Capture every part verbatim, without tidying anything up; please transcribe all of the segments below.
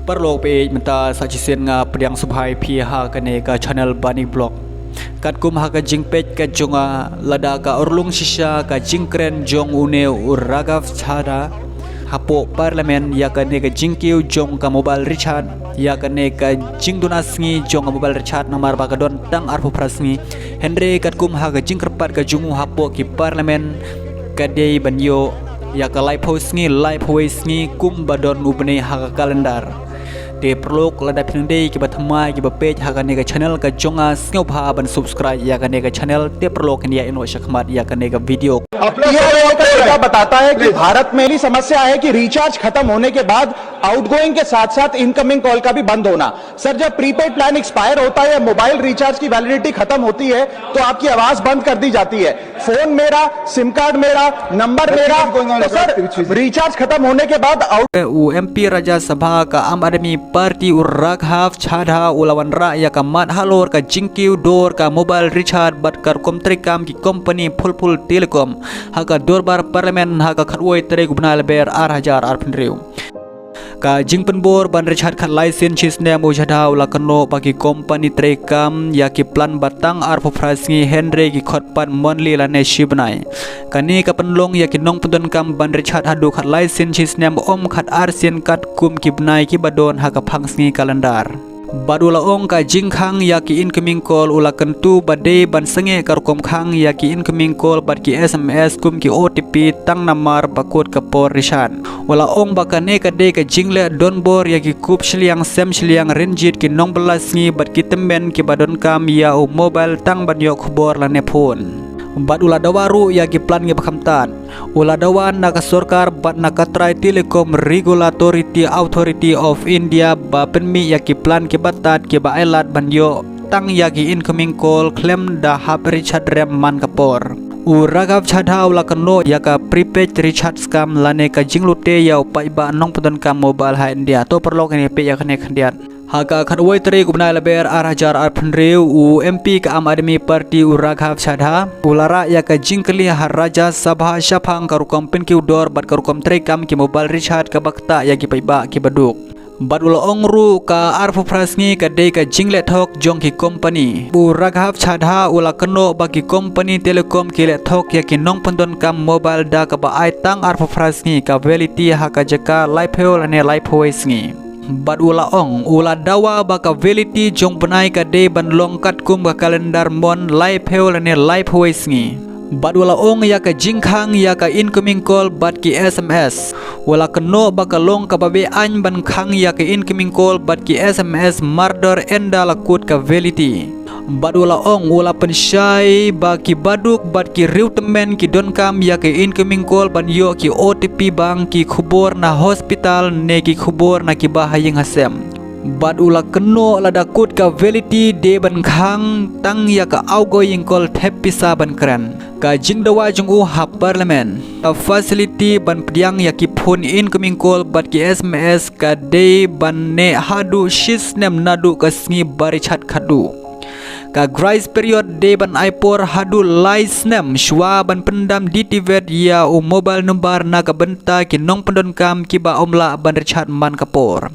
Paralok, peit mynta sa shisien nga pdiang sngewbha ïa phi ha kane ka channel Bani Vlog. Katkum ha ka jingpeit ka jong nga, lada ka urlong shisha ka jingkren jong une u Raghav Chadha hapoh Parliament ïa kane ka jingkiew jong ka mobile recharge, ïa kane ka jingduna sngi jong ka mobile recharge namar ba ka don tang arphew phra sngi. Hynrei katkum ha ka jingkyrpad ka jong u hapoh ki Parliament, ka dei ban ïoh ïa ka laiphew sngi, laiphew wei sngi kumba don u bnai ha ka calendar. Te paralok, lada phi nang dei kiba thymmai kiba peit ha kane ka channel ka jong nga, sngewbha ban subscribe ïa kane ka channel. Te paralok, ngin ïa ïehnoh shakhmat ïa kane ka video. अपना ये एक तरीका बताता है कि भारत में भी समस्या है कि रिचार्ज खत्म होने के बाद आउटगोइंग के साथ साथ इनकमिंग कॉल का भी बंद होना। सर, जब प्रीपेड प्लान एक्सपायर होता है या मोबाइल रिचार्ज की वैलिडिटी खत्म होती है, तो आपकी आवाज बंद कर दी जाती है। फोन मेरा, सिम कार्ड मेरा, नंबर मेरा। तो सर, रिचार्ज खत्म होने के बाद out U MP Rajya Sabha ka Aam Aadmi Party u Raghav Chadha u la wanrah ïa ka mat halor ka jingkiew dor ka mobile recharge bad ka rukom treikam ki company Phulphul Telecom ha ka dorbar Parliament ha ka khatwei tarik u bnai Lber ar hajar arphew hynriew. Ka jingpynbor ban recharge khatlai sien shi snem u Chadha u la kynnoh ba ki company treikam ïa ki plan ba tang arphew phra sngi hynrei ki khot pat monthly lane shi bnai. Kane ka pynlong ïa ki nongpyndonkam ban recharge haduh khatlai sien shi snem, ym khatar sien katkum ki bnai kiba don ha ka phang sngi calendar. Bad u la ong ka jingkhang ïa ki incoming call u la kyntu ba dei ban sangeh ka rukom khang ïa ki incoming call bad ki SMS kum ki OTP tang namar ba kut ka por recharge. U la ong ba kane ka dei ka jingleh donbor ïa ki kup shiliang sem shiliang, ringgit, ki nongbylla sngi bad ki tymmen kiba donkam ïa u mobile tang ban ïoh khubor lane phone. Bad u la dawa ruh ïa ki plan kiba khamtam. U la dawa na ka sorkar bad na ka trai Telecom Regulatory Authority of India ba pynmih ïa ki plan kiba tad kiba ailad ban ïoh tang ïa ki incoming call khlem da hap recharge rem man ka por. U Raghav Chadha u la kynnoh ïa ka prepaid recharge scam lane ka jinglute ïa u paidbah nongpyndonkam mobile ha India. To paralok, ngin ïa peit ïa kane khyndiat. Ha ka khatwei tarik u bnai Lber ar hajar arphew hynriew, u MP ka Aam Aadmi Party u Raghav Chadha u la rah ïa ka jingkylli ha Rajya Sabha shaphang ka rukom pynkiew dor bad ka rukom treikam ki mobile recharge kaba ktah ïa ki paidbah kiba duk. Bad u la ong ruh ka arphew phra sngi ka dei ka jingleh thok jong ki company. U Raghav Chadha u la kynnoh ba ki company telecom ki leh thok ïa ki nongpyndonkam mobile da kaba ai tang arphew phra sngi ka validity ha ka jaka laiphew lane laiphew wei sngi. Bad u la ong, u la dawa ba ka validity jong bnai ka dei ban long katkum ka calendar mon laiphew lane laiphew wei sngi. Bad u la ong ïa ka jingkhang ïa ka incoming call bad ki SMS. U la kynnoh ba ka long kaba beaiñ ban khang ïa ka incoming call bad ki SMS mardor ynda la kut ka validity. Bad u la ong, u la pynshai ba ki baduk bad ki riewtymmen ki donkam ïa ka incoming call ban ïoh ki OTP bang ki khubor na hospital ne ki khubor na kiba ha ïing ha sem. Bad u la kynnoh lada kut ka validity dei ban khang tang ïa ka outgoing call thep pisa ban kren. Ka jingdawa jong u ha Parliament, ka facility ban pdiang ïa ki phone incoming call bad ki SMS ka dei ban neh haduh shi snem naduh ka sngi ba recharge khadduh. Ka grace period dei ban ai por haduh lai snem shuwa ban pyndam DTV ïa u mobile number na ka bynta ki nongpyndonkam kiba ym lah ban recharge man ka por.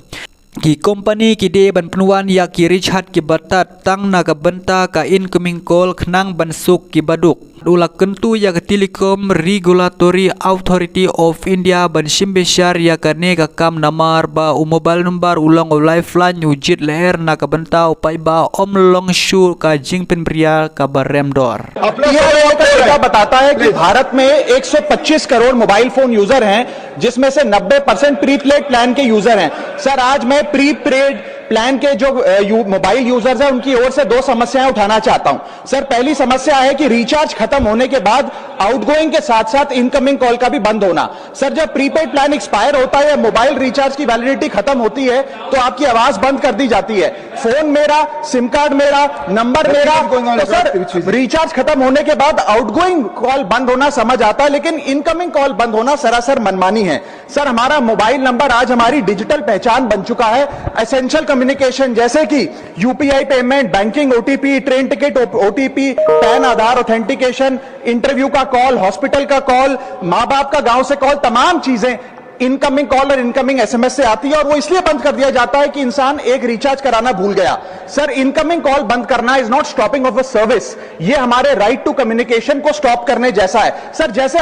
Ki company ki dei ban pynwan ïa ki recharge kiba tad tang na ka bynta ka incoming call khnang ban suk ki baduk. U la kyntu ïa ka Telecom Regulatory Authority of India ban shim bishar ïa kane ka kam namar ba u mobile number u long u lifeline u jied lyer na ka bynta u paidbah, ym long shuh ka jingpynbria kaba rem dor. अपना ये एक तरीका बताता है कि भारत में एक सौ पच्चीस करोड़ मोबाइल फोन यूजर हैं, जिसमें से नब्बे परसेंट प्रीपेड प्लान के यूजर हैं। सर, आज मैं प्रीपेड प्लान के जो अ, यू, मोबाइल यूजर्स हैं, उनकी ओर से दो समस्याएं उठाना चाहता हूं। सर, पहली समस्या है कि रिचार्ज खत्म होने के बाद आउटगोइंग के साथ साथ इनकमिंग कॉल का भी बंद होना। सर, जब प्रीपेड प्लान एक्सपायर होता है या मोबाइल रिचार्ज की वैलिडिटी खत्म होती है, तो आपकी आवाज बंद कर दी जाती है। फोन मेरा, सिम कार्ड मेरा, नंबर मेरा। तो सर, रिचार्ज खत्म होने के बाद आउटगोइंग कॉल बंद होना समझ आता है, लेकिन इनकमिंग कॉल बंद होना सरासर मनमानी है। सर, हमारा मोबाइल नंबर आज हमारी डिजिटल पहचान बन चुका है। एसेंशियल कम्युनिकेशन जैसे कि UPI payment, banking, OTP, train ticket OTP, PAN Aadhaar authentication, interview का कॉल, हॉस्पिटल का कॉल, माँ बाप का गांव से कॉल, तमाम चीजें इनकमिंग कॉल और इनकमिंग एसएमएस से आती है, और वो इसलिए बंद कर दिया जाता है कि इंसान एक रिचार्ज कराना भूल गया। सर, इनकमिंग कॉल बंद करना is not stopping of a service, ये हमारे राइट टू कम्युनिकेशन को स्टॉप करने जैसा है। सर, जैसे